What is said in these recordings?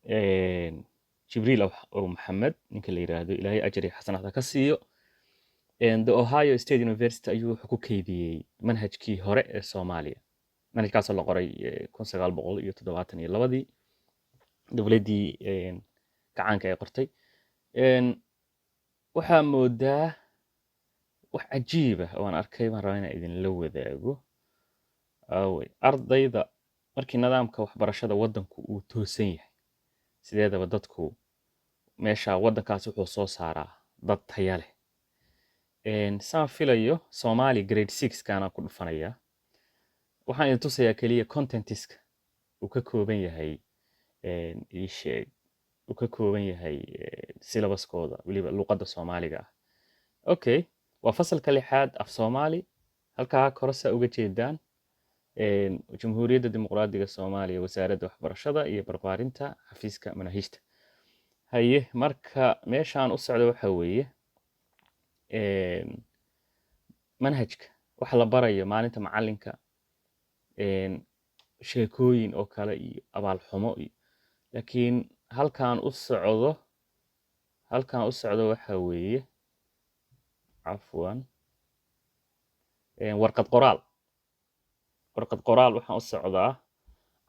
Jibriil Ow Maxamed ninka la yiraahdo, Ilaahay ajri xasanaad ka siiyo. The Ohio State University ayuu wuxuu ku keydiyey manhajkii hore ee Soomaaliya, manhajkaasoo la qoray 1972-dii, dowladdii gacaanka ay qortay. Waxaa moodaa wax cajiib ah oo aan arkay baan rabaa inaan idinla wadaago. Awey ardayda? Markii nidaamka waxbarashada waddanku uu toosan yahay, sideedaba dadku meesha waddankaas wuxuu soo saaraa dad taya leh. Saan filayo Somali grade 6 kaana ku dhufanayaa. Waxaan idin tusayaa keliya contents-ka uu ka kooban yahay, ii sheeg, uu ka kooban yahay syllabuskooda, weliba luqadda Soomaaliga ah. Okay, waa fasalka lixaad, af Soomaali. Halkaa kore saa uga jeedaan, Jamhuuriyadda Dimuqraadiga Soomaaliya, Wasaaradda Waxbarashada iyo Barbaarinta, Xafiiska Manaahijta. Haye, marka meeshaan u socda waxa weeye manhajka waxa la barayo maalinta macalinka, sheekooyin oo kale iyo abaalxumo iyo, laakiin halkaan u socdo waxa weeye, cafwan, warqad qoraal. Warqad qoraal waxaan u socdaa,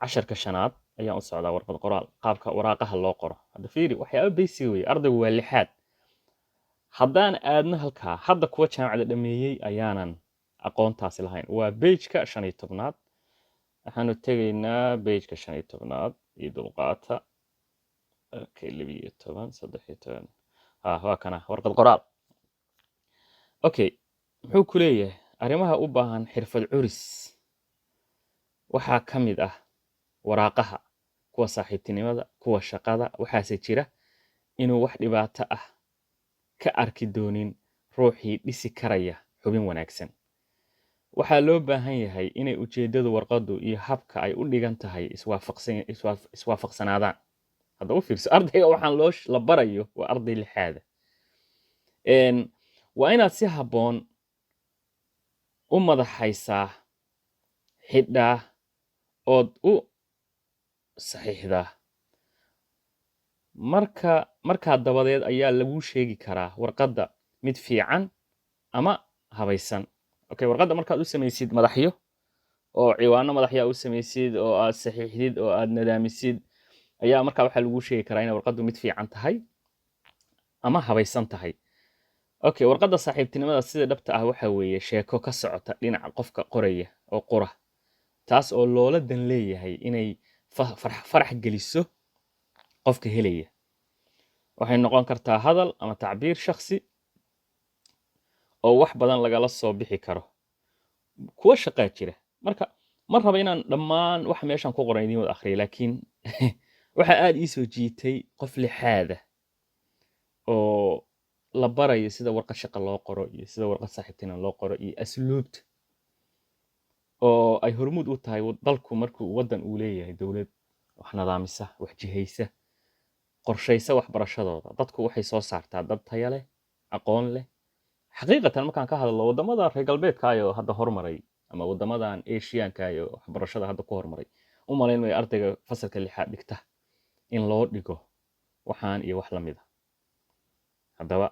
casharka shanaad ayaan u socdaa, warqad qoraal, qaabka waraaqaha loo qoro. Hadda fiiri, waxyaaba basic weeye, ardaygu waa lixaad. Haddaan aadno halkaa, hadda kuwa jaamacada dhameeyey ayaanan aqoontaasi lahayn. Waa page-ka 15-aad. Waxaanu tegaynaa page-ka 15-aad iyo dulqaata. Okay, 12, 13, ha, waa kana warqad qoraal. Okay, muxuu ku leeyahay? Arrimaha u baahan xirfad curis waxaa ka mid ah waraaqaha, kuwa saaxiibtinimada, kuwa shaqada. Waxaase jira inuu wax dhibaato ah ka arki doonin ruuxii dhisi karaya xubin wanaagsan. Waxaa loo baahan yahay inay ujeeddada warqaddu iyo habka ay u dhigan tahay iswaafaqsanaadaan. Hadda u fiirso, ardayga waxaan loo la barayo waa arday lixaada. Waa inaad si habboon u madaxaysaa, xidhaa ood u saxiixdaa. Markaa dabadeed ayaa lagu sheegi karaa warqadda mid fiican ama habaysan. Okay, warqadda markaad u samaysid madaxyo oo ciwaano madaxyaa u samaysid oo aad saxiixdid oo aad nadaamisid, ayaa markaa waxaa lagu sheegi karaa inay warqaddu mid fiican tahay ama habaysan tahay. Okay, warqadda saaxiibtinimada sida dhabta ah waxa weeye sheeko ka socota dhinaca qofka qoraya oo qora, taas oo loola dan leeyahay inay farax geliso qofka helaya. Waxay noqon kartaa hadal ama tacbiir shakhsi oo wax badan lagala soo bixi karo. Kuwa shaqaa jira. Marka ma raba inaan dhammaan waxa meeshan ku qoran idiin wada akhriyo, laakiin waxaa aada ii soo jiitay qof lixaada oo la barayo sida warqad shaqa loo qoro iyo sida warqad saaxiibtinimo loo qoro iyo asluubta oo ay hormuud u tahay dalku markuu waddan uu leeyahay dowlad wax nadaamisa, wax jihaysa, qorshaysa waxbarashadooda. Dadku waxay soo saartaa dad taya leh, aqoon leh. Xaqiiqatan markaan ka hadlo waddamada reer galbeedka oo hadda hormaray ama waddamadan Asiyaanka iyo waxbarashada hadda ku hormaray, u malayn mayo ardayga fasalka lixaad dhigta in loo dhigo waxaan iyo wax la mid a. Haddaba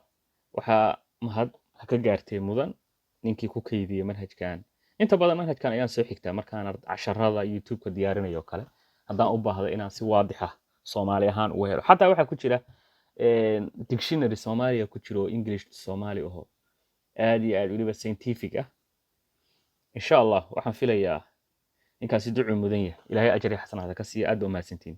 waxaa mahad ha ka gaartay mudan ninkii ku keydiyey manhajkan. Inta badan manhajkan ayaan soo xigtaa markaan casharada YouTube-ka diyaarinayo kale, haddaan u baahdo inaan si waadix ah Soomaali ahaan uga helo. Xataa waxaa ku jira dictionary Soomaaliya ku jiro oo English to Somali aho, aad iyo aad weliba scientific ah. Insha Allah waxaan filayaa ninkaasi ducuu mudan yahay. Ilaahay ajri xasanaada ka siiya. Aad ba umahadsantiin.